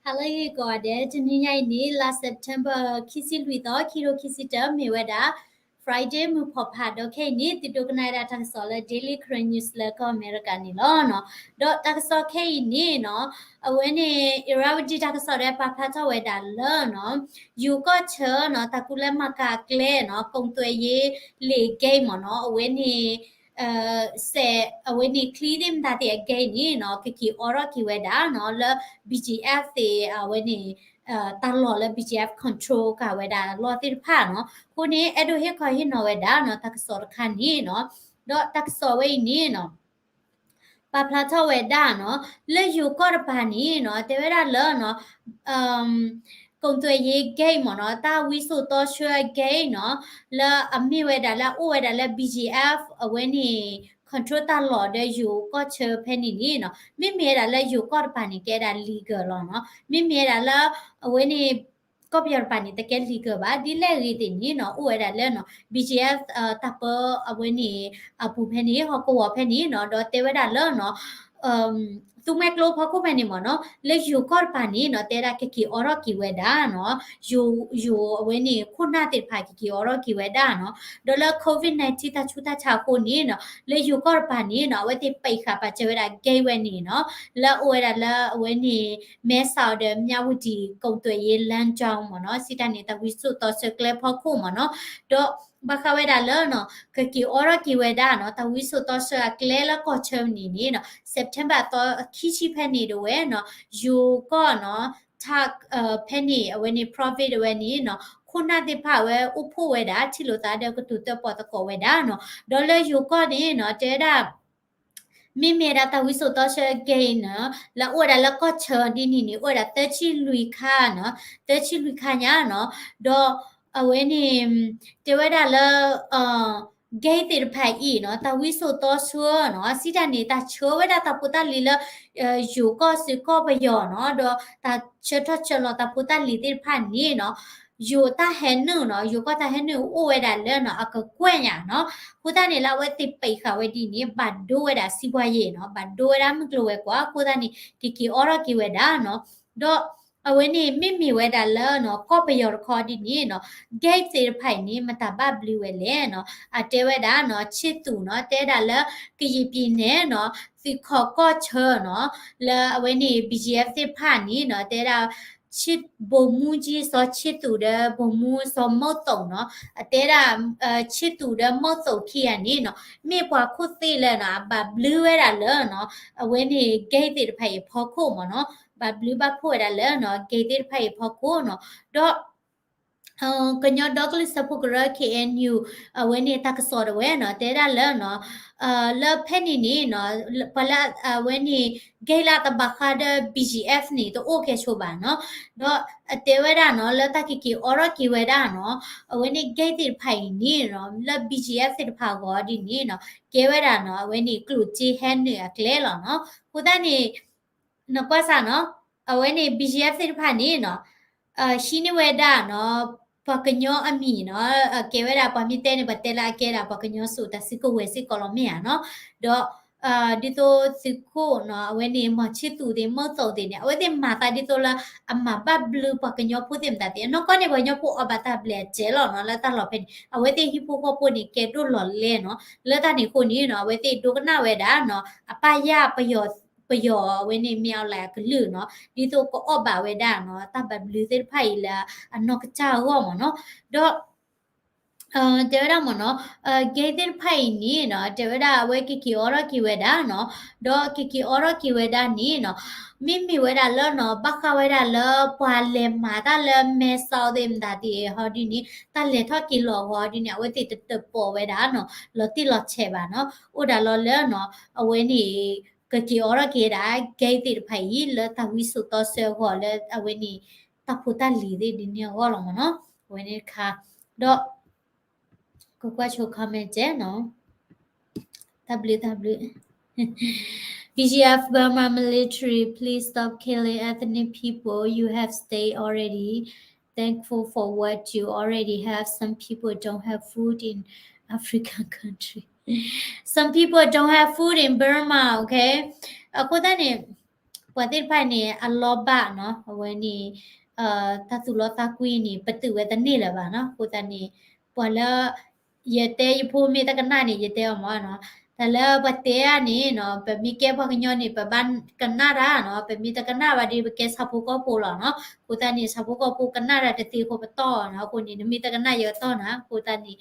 ဟါလၢအဂ့ၤကိးဂၤဒဲး, တနံၤညါအံၤန့ၣ် လါ September ခံဆံလွံၢ်သီ ခံကထိခံဆံတၢ မ့ၢ်ဝဲဒၣ် Friday မုၢ်ဖီၣ်ဖး ဒီးခဲအံၤန့ၣ် သုဒိကနၣ်ဝဲဒၣ်တၢ်ကစီၣ်လၢ Daily Karen News လၢကီၢ်အမဲရကၤန့ၣ်လီၤ. ဒီးတၢ်ကစီၣ်ခဲအံၤန့ၣ်နီၤ, အဝဲန့ၣ် Irrawaddy တၢ်ကစီၣ်ဒီးပာ်ဖျါထီၣ်ဝဲဒၣ်လၢနီၤ, ယိၤကီၢ်ဆၢနီၤ တၢ်ကူၣ်လဲၤမၤကၤအကျဲနီၤ ကုံသွဲရေး လ့ၣ်ဂ့ၢ်မ့ၢ်နီၤ အဝဲန့ၣ် စဲး အဝဲန့ၣ် ချံသ့ၣ်မတၤသ့ၣ်အဂ့ၢ်န့ၣ်နီၤ ကက့ၤအိးထီၣ်က့ၤဝဲဒၣ်နီၤ လၢ B G F သ့ၣ် အဝဲန့ၣ် တၢ်လီၢ်လၢ B G F control ကၤဝဲဒၣ်လီၢ်သ့ၣ်တဖၣ်နီၤ. အဃိန့ၣ် အဲၣ်ဒိးဟ့ၣ်ခီဟ့ၣ်နီၤဝဲဒၣ်နီၤ တၢ်ကစီၣ်တခါန့ၣ်နီၤ, ဒီးတၢ်ကစီၣ်ဝဲအံၤန့ၣ်နီၤ ပာ်ဖျါထီၣ်ဝဲဒၣ်နီၤ လၢယိၤကီၢ်တပၤန့ၣ်နီၤ တဲဝဲဒၣ်လၢနီၤ ကုံသွဲရေးဂ့ၢ်မ့ၢ်နီၤ တၢ်ဝံစိာ်တီဆှၢအဂ့ၢ်နီၤ လၢအမ့ၢ်ဝဲဒၣ်လၢအအိၣ်ဝဲဒၣ်လၢ B G F အဝဲန့ၣ် control တၢ်လီၢ်ဒီးယိၤကီၢ်ဆၢဖဲန့ၣ်န့ၣ်နီၤ မ့မ့ၢ်ဝဲဒၣ်လၢယိၤကီၢ်တပၤန့ၣ် ကဲဒၣ် legal လီၤနီၤ. မ့မ့ၢ်ဝဲဒၣ်လၢ အဝဲန့ၣ် ကီၢ်ပယီၤတပၤန့ၣ် တကဲ legal ဘၣ်. ဒ်လဲၣ်ဂ့ၤသ့ၣ်န့ၣ်နီၤ အိၣ်ဝဲဒၣ်လၢနီၤ B G F တၢ်ပၢအဝဲန့ၣ် အပူၤဖဲန့ၣ် ဟီၣ်ကဝီၤဖဲန့ၣ်နီၤ ဒီးတဲဝဲဒၣ်လၢနီၤ သူမှဲကျိဖီခိၣ်ဖဲန့ၣ်မ့ၢ်နီၤ လၢယိၤကီၢ်တပၤန့ၣ်နီၤ တဲဒၣ်ကက့ၤအိးထီၣ်က့ၤဝဲဒၣ်နီၤ ယိၤ ယိၤအဝဲန့ၣ် ခိၣ်နၢ်သ့ၣ်တဖၣ်ကက့ၤအိးထီၣ်က့ၤဝဲဒၣ်နီၤ ဒီးလၢ COVID nineteen တၢ်ဆူးတၢ်ဆါအဃိန့ၣ်နီၤ လၢယိၤကီၢ်တပၤန့ၣ်နီၤ အဝဲသ့ၣ်ပာ်ဃာ်ပာ်စၢၤဝဲဒၣ် gate ဝဲန့ၣ်နီၤ လၢအအိၣ်ဝဲဒၣ်လၢအဝဲန့ၣ် မဲဆီးဒီး မြဝတီ ကုံသွဲရေးလမ်းကြောင်း မ့ၢ်နီၤ စံးတၢ်န့ၣ် တၢ်ဝံစိာ်တီဆှၢကျဲဖီခိၣ်မ့ၢ်နီၤ ဒီးဘၣ်ဃးဝဲဒၣ်လၢနီၤ ကက့ၤအိးထီၣ်က့ၤဝဲဒၣ်နီၤ တၢ်ဝံစိာ်တီဆှၢအကျဲလၢကီၢ်ဆၢန့ၣ်န့ၣ်နီၤ September သီခံဆံဖဲန့ၣ်ဒၣ်ဝဲနီၤ ယိၤကီၢ်နီၤ ထၣ် ဖဲန့ၣ် အဝဲန့ၣ် province အဝဲန့ၣ်နီၤ ခိၣ်နၢ်သ့ၣ်တဖၣ်ဝဲအိၣ်ဖှိၣ်ဝဲဒၣ် ထံၣ်လိာ်သးဒီးကတိၤတၢၣ်ပီၣ်သကိးဝဲဒၣ်နီၤ ဒီးလၢယိၤကီၢ်န့ၣ်နီၤ တဲဝဲဒၣ် မ့မ့ၢ်ဒၣ်တၢ်ဝံစိာ်တီဆှၢအဂ့ၢ်နီၤ လၢအိၣ်ဝဲဒၣ်လၢကီၢ်ဆၢဒ်န့ၣ်န့ၣ် အိၣ်ဝဲဒၣ်သၢဆံလွံၢ်ခါနီၤ သၢဆံလွံၢ်ခါညါနီၤ ဒီးအဝဲန့ၣ် တဲဝဲဒၣ်လၢ gate သ့ၣ်တဖၣ်အံၤနီၤ တၢ်ဝံစိာ်တီဆှၢနီၤ စံးတၢ်န့ၣ် တၢ်ဆှၢဝဲဒၣ်တၢ်ဖိတၢ်လံၤလၢ ယိၤကီၢ်ဆၢကီၢ်ပယီၤနီၤ ဒီးတၢ်ဆှၢထီၣ်ဆှၢလီၤတၢ်ဖိတၢ်လံၤသ့ၣ်တဖၣ်န့ၣ်နီၤ ယိၤတၢ်ဟဲနုာ်နီၤ ယိၤကီၢ်တၢ်ဟဲနုာ်အိၣ်ဝဲဒၣ်လၢနီၤ အကကွဲၢ်ညါနီၤ အဃိသတးန့ၣ် လၢအဝဲသ့ၣ်ပာ်ဃာ်ဝဲဒ်န့ၣ် ဘၣ်ဒိဝဲဒၣ် စီးပွားရေး နီၤ ဘၣ်ဒိဝဲဒၣ်မုၢ်ကျိၤဝဲၤကွာ် အဃိသတးန့ၣ် ကက့ၤအိးထီၣ်က့ၤဝဲဒၣ်နီၤ ဒီး အဝဲန့ၣ်မ့မ့ၢ်ဝဲဒၣ်လၢနီၤ ကီၢ်ပယီၤတခီဒ်န့ၣ်နီၤ gate သ့ၣ်တဖၣ်အံၤန့ၣ် မတၤဘၣ်ဘျုးဝဲလဲၣ်နီၤ အတဲဝဲဒၣ်နီၤ ချစ်သူ နီၤ တဲဒၣ်လၢ ကရင်ပြည်နယ် နီၤ သုးခီၣ်ကီၢ်ဆၢနီၤ လၢအဝဲန့ၣ် B G F သ့ၣ်တဖၣ်န့ၣ်နီၤ တဲဒၣ် ဗိုလ်မှူးကြီး စီၤချစ်သူ ဒီး ဗိုလ်မှူး စီၤမုတ်သုန် နီၤ အတဲဒၣ် ချစ်သူ ဒီး မုတ်သုန် ခံဂၤန့ၣ်နီၤ မ့ၢ်ပှၤခိၣ်သ့ၣ်လၢနီၤ အဘၣ်ဘျုးဝဲဒၣ်လၢနီၤ အဝဲန့ၣ် gate သ့ၣ်တဖၣ်အံၤအဖီခိၣ်မ့ၢ်နီၤ ဘၣ်ဘျုးဘၣ်ဖှိၣ်ဝဲဒၣ်လၢနီၤ gate သ့ၣ်တဖၣ်အံၤအဖီခိၣ်နီၤ ဒီး ကညီဒီကလုာ်စၢဖှိၣ်ကရၢ K N U အဝဲန့ၣ်တၢ်ကစီၣ်ဒၣ်ဝဲနီၤ တဲဒၣ်လၢနီၤ လၢဖဲန့ၣ်န့ၣ်နီၤ ပှၤလၢအဝဲန့ၣ် gate လၢတဘၣ်ဃးဒီး B G F န့ၣ် တအိၣ်ကဲဆိးဘၣ်နီၤ ဒီးအတဲဝဲဒၣ်နီၤ လၢတၢ်ကက့ၤအိးထီၣ်က့ၤဝဲဒၣ်နီၤ အဝဲန့ၣ် gate သ့ၣ်တဖၣ်အံၤန့ၣ်နီၤ လၢ B G F သ့ၣ်တဖၣ်အဂီၢ်ဒ်န့ၣ်နီၤ ကဲဝဲဒၣ်နီၤ အဝဲန့ၣ်ကျိၣ်စ့ဟဲနုာ်အကျဲလီၤနီၤ အဃိသတးန့ၣ် နကွၢ်စၢ်နီၤ အဝဲန့ၣ် B G F သ့ၣ်တဖၣ်န့ၣ်နီၤ ဟံးန့ၢ်ဝဲဒၣ်နီၤ ပှၤကညီအမံၤနီၤ ကဲဝဲဒၣ်ပှၤမ့ၢ်တဲန့ၣ် ပှၤတဲလၢအကဲဒၣ်ပှၤကညီစိၤတၢ်စုကဝဲၤစ့ၢ်ကီးလီၤမ့ၢ်ဧါနီၤ ဒီး ဒ်သိးသုးခိၣ်နီၤ အဝဲန့ၣ် မောင်ချစ်သူ သ့ၣ် မုတ်သုန် သ့ၣ်န့ၣ် အဝဲသ့ၣ်မၤသးဒ်သိးလၢ အမၤဘၣ်ဘျုးပှၤကညီဖိသ့ၣ်မတၤသ့ၣ် အနီၢ်ကီၢ်န့ၣ် ပှၤကညီဖိအီၣ်ဘၣ်တၢ်ဘျဲၣ်အစဲးလီၤနီၤ လၢတၢ်လီၢ်ဖဲန့ၣ် အဝဲသ့ၣ်ဟံၣ်ဖိဃီဖိန့ၣ် ကဲဒိၣ်လီၤလဲၢ်နီၤ လၢတၢ်န့ၣ်အဃိန့ၣ်နီၤ အဝဲသ့ၣ်ဒိကနၣ်ဝဲဒၣ်နီၤ အပၢ်ယၢ်ပယီၤ ပယီၤအဝဲန့ၣ် မင်းအောင်လှိုင် အကလုၢ်နီၤ ဒ်သိးကအိၣ်ဘၣ်ဝဲဒၣ်နီၤ တၢ်ဘၣ်ဘျုးသ့ၣ်တဖၣ်အံၤလၢအနီၢ်ကစၢ်အဂီၢ်မ့ၢ်နီၤ ဒီး တဲဝဲဒၣ်မ့ၢ်နီၤ gate သ့ၣ်တဖၣ်အံၤန့ၣ်နီၤ တဲဝဲဒၣ်အဝဲကက့ၤအိးထီၣ်က့ၤဝဲဒၣ်နီၤ ဒီးကက့ၤအိးထီၣ်က့ၤဝဲဒၣ်န့ၣ်နီၤ မ့မ့ၢ်ဝဲဒၣ်လၢနီၤ ဘၣ်ဃးဝဲဒၣ်လၢပှၤလဲၤမၤတၢ်လၢမဲဆီးသ့ၣ်မတၤသ့ၣ်ဟီဒ်န့ၣ် တၢ်လဲၤထီၣ်က့ၤလီၤအဂီၢ်ဒ်န့ၣ် အဝဲသ့ၣ်တတၢၣ်ပီၣ်ဝဲဒၣ်နီၤ လီၤတံၢ်လီၤဆဲးဘၣ်နီၤ အိၣ်ဒၣ်လီၤလၢနီၤ အဝဲန့ၣ် ကက့ၤအိးထီၣ်က့ၤဝဲဒၣ် gate သ့ၣ်တဖၣ်အံၤ လၢတၢ်ဝံစိာ်တီဆှၢအဂီၢ်လၢအဝဲန့ၣ် တၢ်ဖိတၢ်လံၤသ့ၣ်ဒ်န့ၣ်အဂီၢ်လီၤမ့ၢ်နီၤ အဝဲန့ၣ်တခါ ဒီး ကကွၢ်ဆိ comment နီၤ တၢ်ဘျုးတၢ်ဘျုး B G F Burma military, please stop killing ethnic people. You have stayed already. Thankful for what you already have. Some people don't have food in African country. Some people don't have food in Burma, okay? အဃိသတးန့ၣ် ပှၤသ့ၣ်တဖၣ်အံၤန့ၣ် အလီၢ်ဘၣ်နီၤ, အဝဲန့ၣ် တၢ်သူၣ်လီသးကွံန့ၣ် ပတုာ်ဝဲတန့ၢ်လၢၤဘၣ်နီၤ. အဃိသတးန့ၣ် ပှၤလၢ ယတဲယဖိမ့ၢ်တကနၣ်န့ၣ် ယတဲအီၤမ့ၢ်နီၤ, တၢ်လၢပတဲဧါန့ၣ်နီၤ, ပမ့ၢ်ကဲပှၤကညီန့ၣ် ပဘၣ်ကနၣ်တၢ်နီၤ, ပမ့ၢ်တကနၣ်ဘၣ်ဒီး ပကဲဆၣ်ဖိကီၢ်ဖိလီၤနီၤ. အဃိသတးန့ၣ် ဆၣ်ဖိကီၢ်ဖိကနၣ်တၢ်တသ့အဃိပတီၢ်နီၤ, အဃိန့ၣ် နမ့ၢ်တကနၣ်ယကတီၢ်နၤ, အဃိသတးန့ၣ်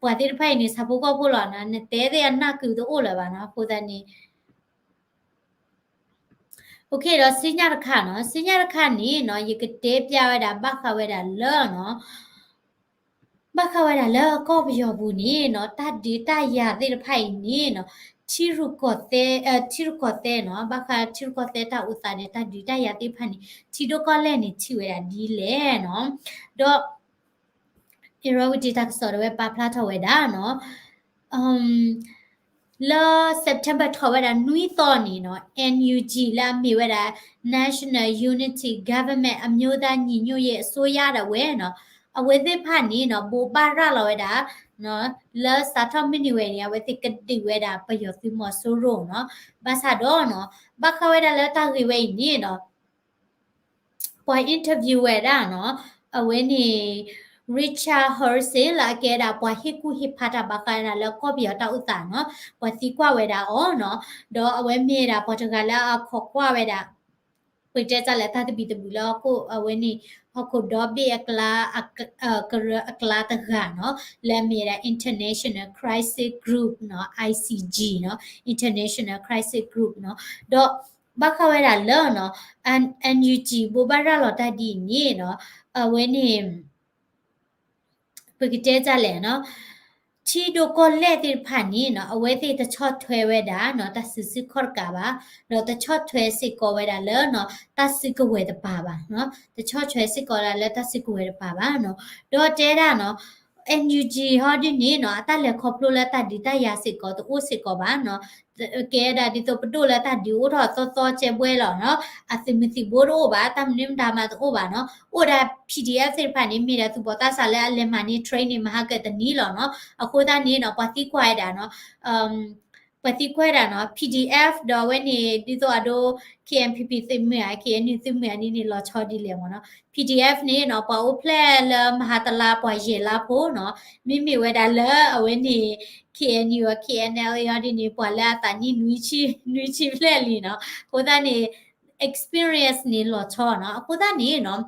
ပှၤသ့ၣ်တဖၣ်အံၤန့ၣ် ဆၣ်ဖိကီၢ်ဖိလီၤနီၤ, နတဲသ့ၣ်အနၢ်ကုာ်တအိၣ်လၢၤဘၣ်နီၤ, အဃိသတးန့ၣ် ဒီးဆူညါတခါနီၤ, ဆူညါတခါန့ၣ်နီၤ, ယကတဲပျးဝဲဒၣ် ဘၣ်ဃးဝဲဒၣ်လၢနီၤ, ဘၣ်ဃးဝဲဒၣ်လၢကီၢ်ပယီၤပူၤန့ၣ်နီၤ, တၢ်ဒုးတၢ်ယၤသ့ၣ်တဖၣ်အံၤန့ၣ်နီၤ, ထံရူၢ်ကီၢ်သဲး, ထံရူၢ်ကီၢ်သဲးနီၤ, ဘၣ်ဃးထံရူၢ်ကီၢ်သဲးတၢ်အိၣ်သးဒီး တၢ်ဒုးတၢ်ယၤသ့ၣ်တဖၣ်န့ၣ် ထံဒိၣ်ကီၢ်လဲၢ်န့ၣ် ထံၣ်ဝဲဒၣ်ဒ်လဲၣ်နီၤ, ဒီး အ့ၣ်ရဝံတံၤတၢ်ကစီၣ်ဒၣ်ဝဲပာ်ဖျါထီၣ်ဝဲဒၣ်နီၤ, လၢ September ထီၣ်ဝဲဒၣ်နွံသီန့ၣ်နီၤ, NUG လၢအမ့ၢ်ဝဲဒၣ် National Unity Government အမျိုးသားညီညွတ်ရေးအစိုးရ ဒၣ်ဝဲနီၤ, အဝဲသ့ၣ်တဖၣ်န့ၣ်နီၤ ဘိးဘၣ်ရၤလီၤဝဲဒၣ် လၢစးထီၣ်မုၢ်နံၤဝဲန့ၣ် အဝဲသ့ၣ်ကဒုးဝဲဒၣ်ပယီၤသုးမီၤစိရိၤနီၤ, ဘၣ်ဆၣ်ဒီးနီၤ, ဘၣ်ဃးဝဲဒၣ်လၢတၢ်ဂ့ၢ်ဝဲအံၤန့ၣ်နီၤ ပှၤ interview ဝဲဒၣ်နီၤ, အဝဲန့ၣ် Richard Horsey လၢအကဲဒၣ်ပှၤဟ့ၣ်ကူၣ်ဟ့ၣ်ဖးတၢ်ဘၣ်ဃးဒၣ်လၢကီၢ်ပယီၤတၢ်အိၣ်သးနီၤ, ပှၤသံကွၢ်ဝဲဒၣ်အီၤနီၤ, ဒီးအဝဲမ့ၢ်ဒၣ်ပှၤတဂၤလၢအခီၣ်ကွၢ်ဝဲဒၣ် ပတဲတၢ်လဲၣ် တၢ်သဘံၣ်သဘုၣ်လၢဟီၣ်ခိၣ်, အဝဲန့ၣ် ဟီၣ်ခိၣ်ဒီဘ့ၣ်အကျါ, ကရၢအကျါတဂၤနီၤ, လၢအမ့ၢ်ဝဲဒၣ် International Crisis Group နီၤ, ICG နီၤ, International Crisis Group နီၤ, ဒီးဘၣ်ဃးဝဲဒၣ်လၢနီၤ, NUG ဘိးဘၣ်ရၤလီၤတၢ်ဒ်အံၤန့ၣ်နီၤ, အဝဲန့ၣ် ပကတဲတၢ်လဲၣ်နီၤ, ထံဒိၣ်ကီၢ်လဲၢ်သ့ၣ်တဖၣ်န့ၣ်နီၤ, အဝဲသ့ၣ်တဆီၣ်ထွဲဝဲဒၣ်နီၤ တၢ်စုဆူၣ်ခီၣ်တကးဘၣ်, ဒီးတဆီၣ်ထွဲစ့ၢ်ကီးဝဲဒၣ်လၢနီၤ တၢ်စုကဝဲၤတပၤဘၣ်နီၤ, တဆီၣ်ထွဲစ့ၢ်ကီးဒၣ်လၢတၢ်စုကဝဲၤတပၤဘၣ်နီၤ, ဒီးတဲဒၣ်နီၤ NUG ဟီဒ်န့ၣ်နီၤ, အတၢ်လဲၤခီဖျိလၢတၢ်ဒုးတၢ်ယၤစ့ၢ်ကီးတအိၣ်စ့ၢ်ကီးဘၣ်နီၤ, ကဲဒၣ်ဒ်သိးပဒိၣ်လၢတၢ်ဒုးအိၣ်ထီၣ်သီသီကဲဘှဲလီၤနီၤ, အသုးမုၢ်သံၣ်ဘိတအိၣ်ဘၣ်, တၢ်မနုၤမတၤမးတအိၣ်ဘၣ်နီၤ, အိၣ်ဒၣ် PDF သ့ၣ်တဖၣ်န့ၣ် မ့ၢ်ဒၣ်သူၣ်ဘီၣ်သးစၢ်လၢအလဲၤမၤန့ၢ် training မဟါကတနံၤလီၤနီၤ, အဃိသတးန့ၣ်နီၤ ပှၤသံကွၢ်ဝဲဒၣ်နီၤ ပှၤသံကွၢ်ဝဲဒၣ်နီၤ PDF ဒီးအဝဲန့ၣ် ဒ်သိးအဒိ KNPP သုးမုၢ်ဧါ KNU သုးမုၢ်ဧါဒ်န့ၣ် လီၤဆီဒ်လဲၣ်မ့ၢ်နီၤ, PDF န့ၣ်နီၤ ပှၤအိၣ်ဖျဲၣ်လၢမဟါတလါပှၤယဲၢ်လါဖိနီၤ, မ့မ့ၢ်ဝဲဒၣ်လၢအဝဲန့ၣ် KNU KNLA အီၤဒ်န့ၣ် ပှၤလၢအသးနံၣ်နွံဆံ နွံဆံဖျဲၣ်လံနီၤ, အဃိသတးန့ၣ် experience န့ၣ်လီၤဆီနီၤ, အဃိသတးန့ၣ်နီၤ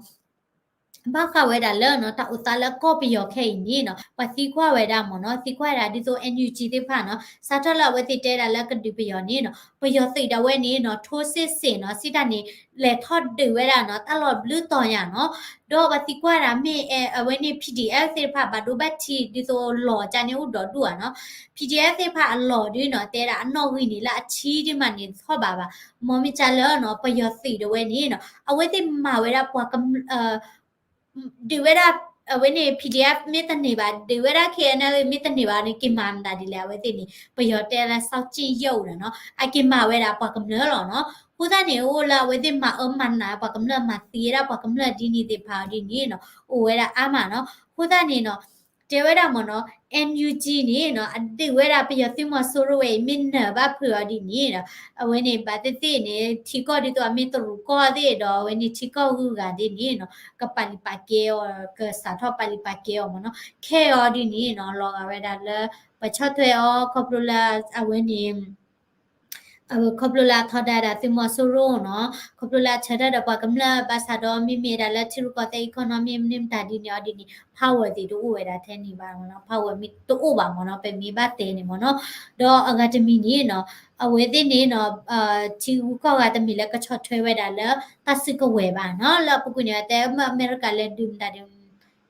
ဘၣ်ဃးဝဲဒၣ်လၢနီၤ တၢ်အိၣ်သးလၢကီၢ်ပယီၤခဲအံၤန့ၣ်နီၤ ပှၤသံကွၢ်ဝဲဒၣ်မ့ၢ်နီၤ, သံကွၢ်ဝဲဒၣ်ဒ်သိး NUG သ့ၣ်တဖၣ်နီၤ စးထီၣ်လၢအဝဲသ့ၣ်တဲဒၣ်လၢကဒုးပယီၤန့ၣ်နီၤ ပယီၤသုးဒၣ်ဝဲန့ၣ်နီၤ ထိစ့ၣ်စ့ၣ်နီၤ စံးတၢ်န့ၣ် လဲၤထီၣ်ဒုးဝဲဒၣ်နီၤ တၢ်လီၤဘျုးတီၤညါနီၤ, ဒီးပှၤသံကွၢ်ဒၣ်မ့ၢ်အဝဲန့ၣ် PDF သ့ၣ်တဖၣ် ဘၣ်ဒိဘၣ်ထံး ဒ်သိးလီၤကန့ၣ်အိၣ်ဒီးဒူၣ်ဧါနီၤ, PDF သ့ၣ်တဖၣ်အလီၢ်ဒုနီၤ တဲဒၣ်အနီၣ်ဂံၢ်န့ၣ် လၢအထံဒ်မးန့ၣ် တထီၣ်ဘးဘၣ်, မ်မ့ၢ်ကၢ်လၢနီၤ ပယီၤသုးဒၣ်ဝဲန့ၣ်နီၤ အဝဲသ့ၣ်မၤဝဲဒၣ်ပှၤက ဒုးဝဲဒၣ် အဝဲန့ၣ် PDF မ့ၢ်တန့ၢ်ဘၣ် ဒုးဝဲဒၣ် KNLA မ့ၢ်တန့ၢ်ဘၣ်န့ၣ် က့ၤမၤမတၤဒ်လဲၣ် အဝဲသ့ၣ်န့ၣ် ပယီၤတဲလၢ စောင့်ကြည့်ရုပ် န့ၣ်နီၤ အက့ၤမၤဝဲဒၣ်ပှၤကမျၢၢ်လီၤနီၤ, အဃိသတးန့ၣ် အိၣ်လၢအဝဲသ့ၣ်မၤအၢမၤနးပှၤကမျၢၢ် မၤသံဝဲဒၣ်ပှၤကမျၢၢ်ဒ်န့ၣ်သ့ၣ်တဖၣ်အီၤဒ်န့ၣ်နီၤ အိၣ်ဝဲဒၣ်အါမးနီၤ, အဃိသတးန့ၣ်နီၤ တဲဝဲဒၣ်မ့ၢ်နီၤ NUG န့ၣ်နီၤ အဒုးဝဲဒၣ်ပယီၤသုးမီၤစိရိၤဝဲအံၤ မ့ၢ်နၢၤဘၣ်ဖုးအီၤဒ်န့ၣ်နီၤ အဝဲန့ၣ် ဘၣ်သ့ၣ်သ့ၣ်န့ၣ် ထံကီၢ်ဒ်သိးအမ့ၢ်တရူးကီၢ်သ့ၣ်ဒီး အဝဲန့ၣ်ထံကီၢ်ဂုၤဂၤသ့ၣ်န့ၣ်နီၤ ကပာ်လုၢ်ပာ်ကဲအီၤ ကစးထီၣ်ပာ်လုၢ်ပာ်ကဲအီၤမ့ၢ်နီၤ ခဲအံၤအီၤဒ်န့ၣ်နီၤ လီၤဂာ်ဝဲဒၣ်လၢ ပှၤဆီၣ်ထွဲအီၤ ခီဖျိလၢအဝဲန့ၣ် ခီဖျိလၢအထီဒါဒၣ်သုးမီၤစိရိၤနီၤ ခီဖျိလၢအဆၢထၢၣ်ဒီးပှၤကမျၢၢ် ဘၣ်ဆၣ်ဒီးမ့မ့ၢ်ဒၣ်လၢထံရူၢ်ကီၢ်သဲး economy မ့ၢ်မတၤဒ်န့ၣ်အီၤဒ်န့ၣ် power သ့ၣ်တအိၣ်ဝဲဒၣ်ထဲန့ၣ်ဘၣ်မ့ၢ်နီၤ power မ့ၢ်တအိၣ်ဘၣ်မ့ၢ်နီၤ ပမ့ၢ်ဘၣ်တဲန့ၣ်မ့ၢ်နီၤ ဒီးအဂၤတမံၤန့ၣ်နီၤ အဝဲသ့ၣ်န့ၣ်နီၤ ထံဂုၤကီၢ်ဂၤတမ့ၢ်လၢကဆီၣ်ထွဲဝဲဒၣ်လၢတၢ်စုကဝဲၤဘၣ်နီၤ လၢအပူၤကွံာ်န့ၣ် တဲမ့ၢ်အမဲရကၤလဲၤဒုးမတၤဒုး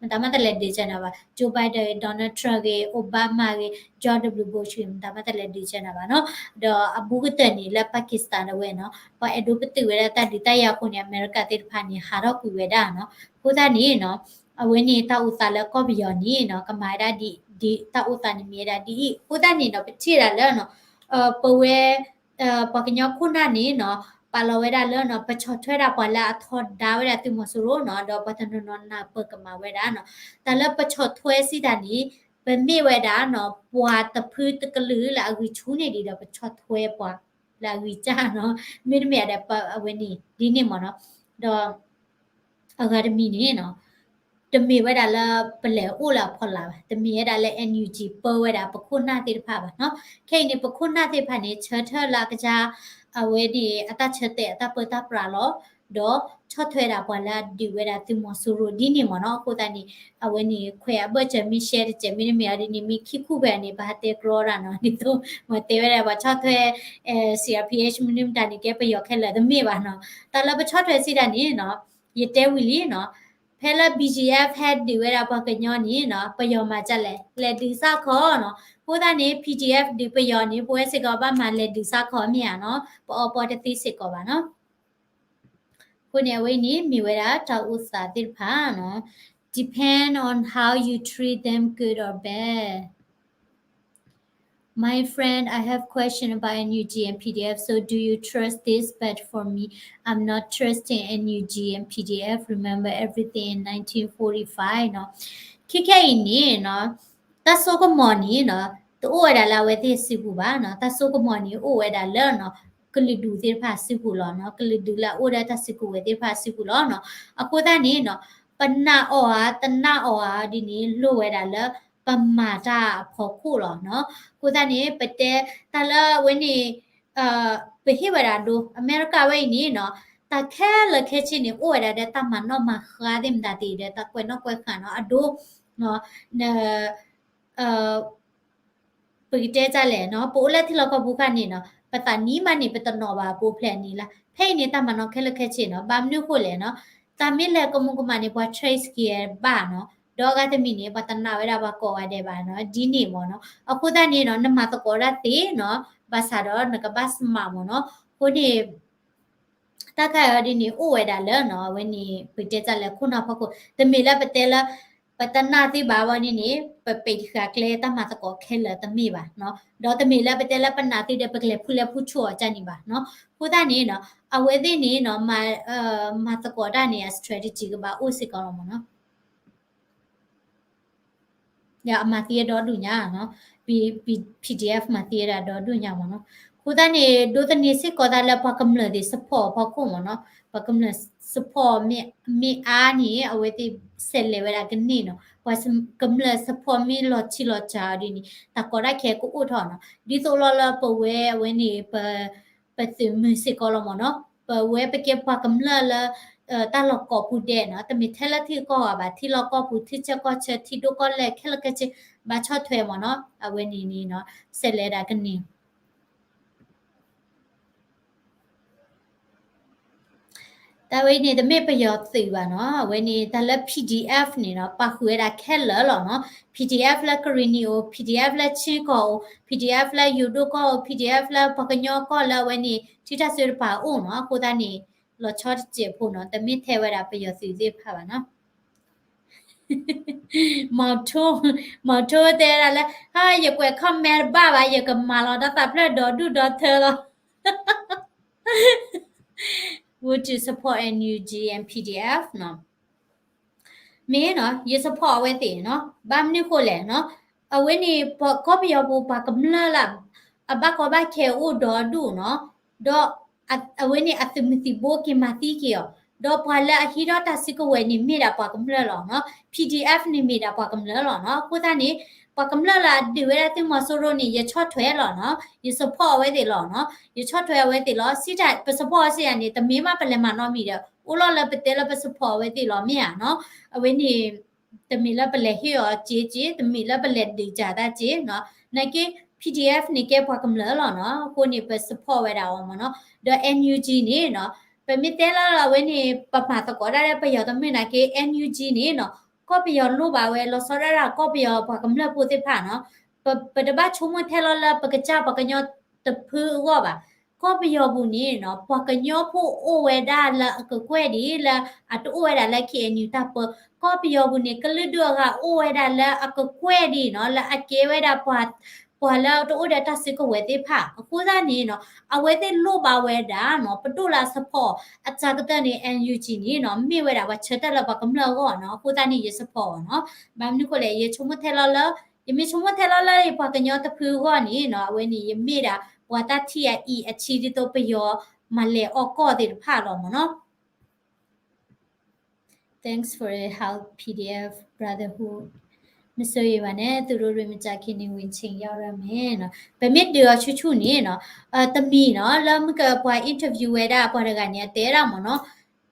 မတၤမ့ၢ်တလဲၤဒုးကဲနၤဘၣ် Joe Biden ဂ့ၤ Donald Trump ဂ့ၤ Obama ဂ့ၤ George W Bush ဂ့ၤ မတၤမ့ၢ်တလဲၤဒုးကဲနၤဘၣ်နီၤ ဒီးအဘူးကတၢၢ်န့ၣ်လၢ Pakistan ဒၣ်ဝဲနီၤ ပှၤအဲၣ်ဒိးပတုာ်ဝဲဒၣ်တၢ်ဒုးတၢ်ယၤအဃိန့ၣ် အမဲရကၤသ့ၣ်တဖၣ်န့ၣ် ဟးထီၣ်ကွံာ်ဝဲဒၣ်နီၤ အဃိသတးန့ၣ်နီၤ အဝဲန့ၣ်တၢ်အိၣ်သးလၢကီၢ်ပယီၤန့ၣ်နီၤ ကမၤဝဲဒၣ်ဒ် တၢ်အိၣ်သးန့ၣ်မ့ၢ်ဝဲဒၣ်ဒ်အံၤ အဃိသတးန့ၣ်ဒီး ပထံၣ်ဒၣ်လၢနီၤ ပဝဲ ပှၤကညီခိၣ်နၢ်န့ၣ်နီၤ ပာ်လီၤဝဲဒၣ်လၢနီၤ ပဆီၣ်ထွဲဒၣ်ပှၤလၢအထီဒါဝဲဒၣ်သုးမီၤစိရိၤနီၤ ဒီးပှၤတနီၤနီၤနၢ်ပၢၢ်ကမၤဝဲဒၣ်နီၤ တၢ်လၢပဆီၣ်ထွဲစံးတၢ်န့ၣ် ပမ့ၢ်ဝဲဒၣ်နီၤ ပှၤတဖုတကလုာ်လၢအဂံၢ်ဆူၣ်န့ၢ်ဒံးဒီးပဆီၣ်ထွဲပှၤ လၢအဂံၢ်စၢ်နီၤ, မ့တမ့ၢ်ဒီး ပ အဝဲန့ၣ် ဒ်န့ၣ်မ့ၢ်နီၤ, ဒီး အဂၤတမံၤန့ၣ်နီၤ, တမ့ၢ်ဝဲဒၣ်လၢပလဲၤအိၣ်လၢအဖီလာ်ဘၣ်, တမ့ၢ်ဝဲဒၣ်လၢ NUG ပၢဝဲဒၣ်ပခိၣ်နၢ်သ့ၣ်တဖၣ်ဘၣ်နီၤ. ခဲအံၤန့ၣ် ပခိၣ်နၢ်သ့ၣ်တဖၣ်န့ၣ် ဆၢထၢၣ်လၢအကစၢ် အဝဲန့ၣ် အတၢ်ဆၢတဲာ်အတၢ်ပၢတၢ်ပြးလီၤ, ဒီးဆီၣ်ထွဲဒၣ်ပှၤလၢအဒုးဝဲဒၣ်သုးမီၤစိရိၤဒ်န့ၣ်မ့ၢ်နီၤ. အဃိသတးန့ၣ် အဝဲန့ၣ် ခွဲးအဘၢၣ်စၢၤမ့ၢ်ရှဲတစဲး မ့တမ့ၢ်အီၤဒ်န့ၣ် မ့ၢ်ခံခူၣ်ဖဲန့ၣ် ပဟးတဲကြီတၢ်နီၤ, ဒ်သိး မ့ၢ်တဲဝဲဒၣ်ပှၤဆီၣ်ထွဲ CRPH မနုၤမတၤန့ၣ် ကဲပယီၤခဲလၢာ်တမ့ၢ်ဘၣ်နီၤ. တၢ်လၢပဆီၣ်ထွဲစံးတၢ်န့ၣ်နီၤ, ယတဲဝံၤလံနီၤ, ဖဲလၢ BGF ဟဲဒုးဝဲဒၣ်ပှၤကညီန့ၣ်နီၤ ပယီၤမၤဒ်လဲၣ်, လဲၤဒုးစၢ်ခီနီၤ. အဃိသတးန့ၣ် PDF ဒုးပယီၤန့ၣ် ပဝဲစ့ၢ်ကီးဘၣ်မၤလဲၤဒုးစၢ်ခီမ့ၢ်ဧါနီၤ, ပအီပီတသ့စ့ၢ်ကီးဘၣ်နီၤ. အဃိန့ၣ် အဝဲအံၤန့ၣ်မ့ၢ်ဝဲဒၣ်တၢ်အိၣ်သးသ့ၣ်တဖၣ်နီၤ, depend on how you treat them, good or bad. My friend, I have question about NUG and PDF, so do you trust this? But for me, I'm not trusting NUG and PDF. Remember everything in nineteen forty-five နီၤ. ခဲခဲအံၤန့ၣ်နီၤ, တၢ်စိကမီၤန့ၣ်နီၤ, တအိၣ်ဝဲဒၣ်လၢအဝဲသ့ၣ်စုပူၤဘၣ်နီၤ. တၢ်စိကမီၤန့ၣ် အိၣ်ဝဲဒၣ်လၢနီၤ, ကလုာ်ဒူၣ်သ့ၣ်တဖၣ်စုပူၤလီၤနီၤ. ကလုာ်ဒူၣ်လၢအအိၣ်ဒီးတၢ်စုကဝဲၤသ့ၣ်တဖၣ်စုပူၤလီၤနီၤ. အဃိသတးန့ၣ်နီၤ, ပနာ်အီၤဧါ တနာ်အီၤဧါဒ်န့ၣ် လိၣ်ဝဲဒၣ်လၢ ပမၤတၢ်အဖီခိၣ်လီၤနီၤ. အဃိသတးန့ၣ် ပတဲတၢ်လၢအဝဲန့ၣ် ပဟ့ၣ်ဝဲဒၣ်အဒိ, အမဲရကၤဝဲအံၤန့ၣ်နီၤ, တၢ်ခဲလၢာ်ခဲဆ့န့ၣ် အိၣ်ဝဲဒၣ်ဒီးတၢ်မၤနီၣ်မၤဃါသ့ၣ်မတၤသ့ၣ်ဒီး တၢ်ကွဲးနီၣ်ကွဲးဃာ်နီၤ, အဒိ ပကတဲဒ်လဲၣ်နီၤ, ပအိၣ်လၢထံလီၢ်ကီၢ်ပူၤခါန့ၣ်နီၤ, ပသးနံၤမးန့ၣ် ပတနီၣ်ဘၣ်ပအိၣ်ဖျဲၣ်န့ၣ်လၢ, ဖဲအံၤန့ၣ် တၢ်မၤနီၣ်ခဲလၢာ်ခဲဆ့နီၤ. ဘၣ်မနုၤအဃိလဲၣ်နီၤ, တၢ်မ့ၢ်လဲၤကမူကမၣ်န့ၣ် ပှၤ trace က့ၤဘၣ်နီၤ, ဒီးအဂၤတမံၤန့ၣ် ပှၤတနာ်ဝဲဒၣ်ပှၤကိးဂၤဒဲးဘၣ်နီၤ, ဒ်န့ၣ်မ့ၢ်နီၤ. အဃိသတးန့ၣ်နီၤ, နမၤသကိးတၢ်သ့နီၤ, ဘၣ်ဆၣ်ဒီးနကဘၣ်စမးမ့ၢ်နီၤ. အဃိန့ၣ် တၢ်ခါအံၤဒ်န့ၣ် အိၣ်ဝဲဒၣ်လၢနီၤ, အဝဲန့ၣ် ပကတဲဒ်လဲၣ် ခိၣ်နၢ်ဖီခိၣ်, တမ့ၢ်လၢပတဲလၢ ပတနာ်သ့ဘၣ်ဝဲန့ၣ်န့ၣ် ပပဲာ်တဃာ်ကျဲတၢ်မၤသကိးခဲလၢာ်တမ့ၢ်ဘၣ်နီၤ, ဒီးတမ့ၢ်လၢပတဲလၢပနာ်သ့ဒီး ပကလဲၤဖုလဲၤဖုဆိအီၤကန့ၣ်ဘၣ်နီၤ. အဃိသတးန့ၣ်နီၤ, အဝဲသ့ၣ်န့ၣ်နီၤ, မၤသကိးတၢ်န့ၣ် အ strategy ကဘၣ်အိၣ်စ့ၢ်ကီးလီၤမ့ၢ်နီၤ. ဒီးအမၤသံအဒီဒူၣ်ညါနီၤ, PDF မၤသံဝဲဒၣ်ဒီဒူၣ်ညါမ့ၢ်နီၤ. အဃိသတးန့ၣ် ဒိးသန့ၤစ့ၢ်ကီးသးလၢပှၤကမျၢၢ်သ့ၣ် support အဖီခိၣ်မ့ၢ်နီၤ, ပှၤကမျၢၢ် support မ့ၢ်အါန့ၣ် အဝဲသ့ၣ်ဆဲးလဲၤဝဲဒၣ်ကန့ၢ်နီၤ, ပှၤကမျၢၢ် support မ့ၢ်လီၤထံလီၤစှၤအီၤဒ်န့ၣ် တၢ်ကီတၢ်ခဲကအိၣ်ထီၣ်နီၤ. ဒ်သိးလီၤလၢပဝဲအဝဲန့ၣ် ပ ပသုးမုၢ်စ့ၢ်ကီးလီၤမ့ၢ်နီၤ, ပဝဲပကဲပှၤကမျၢၢ်လၢ တၢ်လီၢ်ကိးပူၤဒဲးနီၤ, တမ့ၢ်ထဲလၢထံဂုၤကီၢ်ဂၤဘၣ်, ထံလီၢ်ကိးပူၤ ထံဆၢကီၢ်ဆၢ ထံဒိၣ်ကီၢ်လဲၢ်ခဲလၢာ်ခဲဆ့ ဘၣ်ဆီၣ်ထွဲမ့ၢ်နီၤ, အဝဲန့ၣ်န့ၣ်နီၤ ဆဲးလဲၤဒၣ်ကန့ၢ် တၢ်ဝဲအံၤန့ၣ် တမ့ၢ်ပယီၤသုးဘၣ်နီၤ, အဝဲန့ၣ် တၢ်လၢ PDF န့ၣ်နီၤ ပာ်ဃုာ်ဝဲဒၣ်ခဲလၢာ်လီၤနီၤ, PDF လၢကရံၣ်နံၣ်အိၣ်, PDF လၢဆ့ကီၢ်အိၣ်, PDF လၢယိၤဒိၣ်ကီၢ်အိၣ်, PDF လၢပှၤကညီကီၢ်လၢအဝဲန့ၣ် ထံတၢ်စၢတပၤအိၣ်နီၤ, အဃိသတးန့ၣ် လီၤဆီတစဲးဖိနီၤ, တမ့ၢ်ထဲဝဲဒၣ်ပယီၤသုးသ့ၣ်တဖၣ်ဘၣ်နီၤ. မီၤထိ, မီၤထိတဲဝဲဒၣ်လၢ ဟါ ယကွဲး comment တဘၣ်ဘၣ်, ယကမၤလီၤတၢ်သးဖျၢၣ်ဒီဒူၣ်ဒီထၢလီၤ. Would you support NUG and PDF နီၤ? မ့ၢ်နီၤ, ယ support အဝဲသ့ၣ်နီၤ, ဘၣ်မနုၤဃိလဲၣ်နီၤ, အဝဲန့ၣ် ကီၢ်ပယီၤပူၤပှၤကမျၢၢ်လၢ အဘၣ်ကီဘၣ်ခဲအိၣ်ဒီဒူၣ်နီၤ, ဒီး အဝဲန့ၣ်အသုးမုၢ်သံၣ်ဘိက့ၤမၤသံက့ၤအီၤ, ဒီးပှၤလၢအဟံးထီၣ်တၢ်စုကဝဲၤန့ၣ်မ့ၢ်ဒၣ်ပှၤကမျၢၢ်လီၤနီၤ, PDF န့ၣ်မ့ၢ်ဒၣ်ပှၤကမျၢၢ်လီၤနီၤ. အဃိသတးန့ၣ် ပှၤကမျၢၢ်လၢအဒုးဝဲဒၣ်သုးမီၤစိရိၤန့ၣ် ယဆီၣ်ထွဲလီၤနီၤ, ယ support အဝဲသ့ၣ်လီၤနီၤ, ယဆီၣ်ထွဲအဝဲသ့ၣ်လီၤ. စံးတၢ် ပ support စံးယၤန့ၣ် တမ့ၢ်မးပလဲၤမၤနီတမံၤဒီး အိၣ်လီၤလၢပတဲလၢပ support အဝဲသ့ၣ်လီၤမ့ၢ်ဧါနီၤ. အဝဲန့ၣ် တမ့ၢ်လၢပလဲၤဟ့ၣ်အီၤစ့စ့, တမ့ၢ်လၢပလဲၤဒုးစၢ်တၢ်စ့နီၤ. နာ်က့ PDF န့ၣ်ကဲပှၤကမျၢၢ်လီၤနီၤ, အဃိန့ၣ် ပ support ဝဲဒၣ်အီၤမ့ၢ်နီၤ. ဒီး NUG န့ၣ်နီၤ, ပမ့ၢ်တဲလၢအဝဲန့ၣ် ပမၤသကိးဒၣ်လၢပယီၤတမ့ၢ်နာ်က့ NUG န့ၣ်နီၤ, ကီၢ်ပယီၤလိၣ်ဘၣ်ဝဲ လီၤဆီဒၣ်တၢ်ကီၢ်ပယီၤပှၤကမျၢၢ်ဖိသ့ၣ်တဖၣ်နီၤ. ပ ပတဘၣ်ဆိကမိၣ်ထဲလီၤလၢပကစၢ်ပှၤကညီတဖုအဂီၢ်ဘၣ်. ကီၢ်ပယီၤပူၤန့ၣ်နီၤ, ပှၤကညီဖိအိၣ်ဝဲဒၣ်လၢအကကွဲၢ်ဒံး လၢအတအိၣ်ဝဲဒၣ်လၢ KNU တၢ်ပၢ. ကီၢ်ပယီၤပူၤန့ၣ် ကလုာ်ဒူၣ်အဂၤအိၣ်ဝဲဒၣ်လၢအကကွဲၢ်ဒံးနီၤ, လၢအကဲဝဲဒၣ်ပှၤ ပှၤလၢတအိၣ်ဒီးတၢ်စုကဝဲၤသ့ၣ်တဖၣ်. အဃိသတးန့ၣ်နီၤ, အဝဲသ့ၣ်လိၣ်ဘၣ်ဝဲဒၣ်နီၤ, ပဒိၣ်လၢအ support အတၢ်ကတၢၢ်န့ၣ် NUG န့ၣ်နီၤ, မ့ၢ်ဝဲဒၣ်ပှၤဆၢထၢၣ်လၢပှၤကမျၢၢ်အဂီၢ်နီၤ. အဃိသတးန့ၣ် ယ support အီၤနီၤ. ဘၣ်မနုၤဃိလဲၣ်, ယဆိကမိၣ်ထဲလီၤလၢ ယမ့ၢ်ဆိကမိၣ်ထဲလီၤလၢယပှၤကညီတဖုအဂီၢ်န့ၣ်နီၤ, အဝဲန့ၣ် ယမ့ၢ်ဒၣ် ပှၤတၢ်ထံၣ်အအံၤအဆံ ဒ်သိးပယီၤမၤလဲၤအီၣ်ကီၢ်သ့ၣ်တဖၣ်လီၤမ့ၢ်နီၤ. Thanks for the help PDF Brotherhood. မ့ၢ်ဆိၣ်ဂ့ၤဘၣ်န့ၣ် သူတို့တွေမကြာခင်နေဝင်ချိန်ရောက်ရမယ်နီၤ. ပမ့ၢ်ဒုးအီၤဆူၣ်ဆူၣ်န့ၣ်နီၤ, တမံၤနီၤ လၢမုၢ်ကပှၤ interview ဝဲဒၣ်ပှၤတဂၤန့ၣ် အတဲဒၣ်မ့ၢ်နီၤ,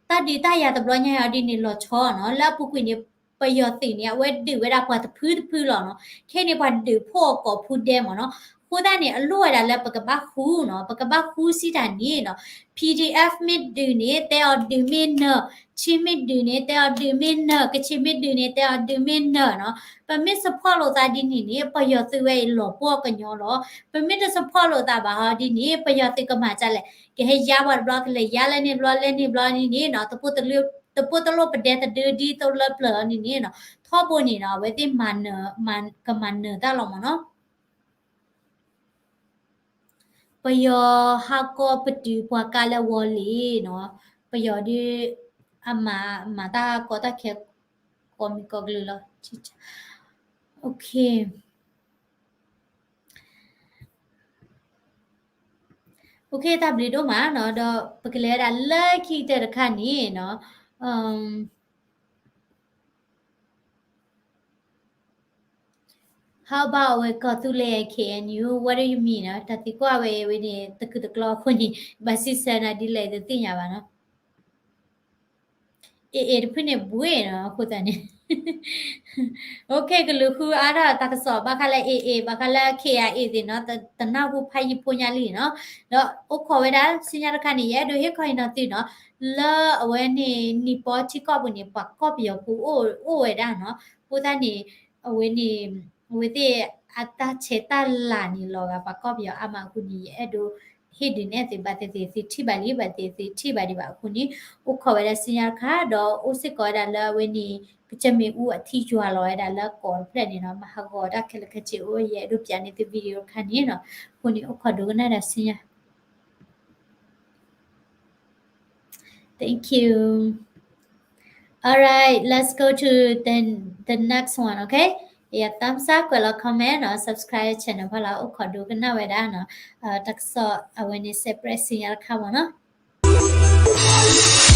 တၢ်ဒုးတၢ်ယၤတဘျီညါအီၤဒ်န့ၣ် လီၤဆီနီၤ, လၢအပူၤကွံာ်န့ၣ် ပယီၤသုးန့ၣ် အဝဲဒုးဝဲဒၣ်ပှၤတဖုတဖုလီၤနီၤ. ခဲအံၤန့ၣ် ပှၤဒုးဖှိၣ်အကိာ်ဖုဒဲမ့ၢ်နီၤ. အဃိသတးန့ၣ် အလိၣ်ဝဲဒၣ်လၢပကဘၣ်ဃူနီၤ, ပကဘၣ်ဃူစံးတၢ်န့ၣ်နီၤ. PDF မ့ၢ်ဒုးန့ၣ် တဲအီၤဒုးမ့ၢ်နၢၤ, ခ့မ့ၢ်ဒုးန့ၣ် တဲအီၤဒုးမ့ၢ်နၢၤ, ကချ့ၣ်မ့ၢ်ဒုးန့ၣ် တဲအီၤဒုးမ့ၢ်နၢၤနီၤ. ပမ့ၢ် support လိာ်သးဒ်န့ၣ်န့ၣ် ပယီၤသုးဝဲအံၤလီၤပှီၢ်ကညီလီၤ. ပမ့ၢ်တ support လိာ်သးဘၣ်ဟီဒ်န့ၣ် ပယီၤသုးကမၤဒ်လဲၣ်, ကဟဲယါပှၤတဘျီ ကလဲၤယါလၢန့ၣ်ဘျီလၢန့ၣ်ဘျီန့ၣ်န့ၣ်နီၤ, တပိၢ်တလိၣ်ပဒဲတဒုဒ်သိးလၢပျၢၤအီၤန့ၣ်န့ၣ်နီၤ, ထီဘိန့ၣ်နီၤ အဝဲသ့ၣ်မၤနၢၤ, ကမၤနၢၤတၢ်လီၤမ့ၢ်နီၤ. ပယီၤဟးကီပတုာ်ပှၤကါလၢဝီၤလ့ၤနီၤ, ပယီၤဒုး အမၤ, မၤတၢ်ကီတၢ်ခဲ ကိးမံၤကိးကလုာ်လီၤ. Okay, okay, တၢ်ဘျုးဒိၣ်မးနီၤ, ဒီးပကလဲၤဝဲဒၣ်လၢခံကတၢၢ်တခါန့ၣ်နီၤ, How about အဝဲကီၢ်သူလ့ၤ K N U, what do you mean နီၤ, တၢ်သံကွၢ်ဝဲအဝဲန့ၣ် တကုာ်တကျီအဃိန့ၣ် ဘၣ်စံးဆၢနၤဒ်လဲၣ်တသ့ၣ်ညါဘၣ်နီၤ. အ့ၣ်အ့ၣ်တဖုန့ၣ်ဘှ့ၣ်နီၤ, အဃိသတးန့ၣ် Okay, ကလူးဃုအါထီၣ်တၢ်ကစီၣ်ဘၣ်ဃးလၢ အ့ၣ်အ့ၣ် ဘၣ်ဃးလၢ K I A သ့ၣ်နီၤ, တနၢ်ဟူဖးယံာ်ဖိညါလံနီၤ. ဒီးအိၣ်ခိးဝဲဒၣ်ဆူညါတခါန့ၣ် ယအဲၣ်ဒိးဟ့ၣ်ခီဟ့ၣ်နီၤသုနီၤ, လၢအဝဲန့ၣ် နံၣ်ပီထံကီၢ်ပူၤန့ၣ် ပှၤကီၢ်ပယီၤဖိအိၣ်ဝဲဒၣ်နီၤ. အဃိသတးန့ၣ် အဝဲန့ၣ် အဝဲသ့ၣ်အတၢ်ဆဲးတၢ်လၤန့ၣ် လီၤဂာ်ပှၤကီၢ်ပယီၤအါမးအဃိန့ၣ် ယအဲၣ်ဒိးဟ့ၣ်ဒုးနဲၣ်သုဘၣ်သ့ၣ်သ့ၣ် သုထံၣ်ဘၣ်လံ ဘၣ်သ့ၣ်သ့ၣ်ထံၣ်ဘၣ်ဒံးဘၣ်အဃိန့ၣ် အိၣ်ခိးဝဲဒၣ်ဆူညါတခါ ဒီးအိၣ်စ့ၢ်ကီးဝဲဒၣ်လၢအဝဲန့ၣ် ကစၢၢ်မ့ၣ်အူအထံယွၤလီၤဝဲဒၣ်လၢကိးတဖျၢၣ်န့ၣ်နီၤ, မၤဟးဂီၤတၢ်ခဲလၢာ်ခဲဆ့အိၣ် ယအဲၣ်ဒိးပျးန့ၢ်သု video တခါန့ၣ်နီၤ. အဃိန့ၣ် အိၣ်ခိးဒိကနၣ်ဒၣ်ဆူညါ Thank you. All right, let's go to the, the next one, okay? ယ thumbs up ကွဲးလီၤ comment နီၤ, subscribe channel ဖီလာ် အိၣ်ခိးဒိကနၣ်ဝဲဒၣ်နီၤ, တၢ်ကစီၣ်အဝဲန့ၣ် separate ဆူညါတခါမ့ၢ်နီၤ.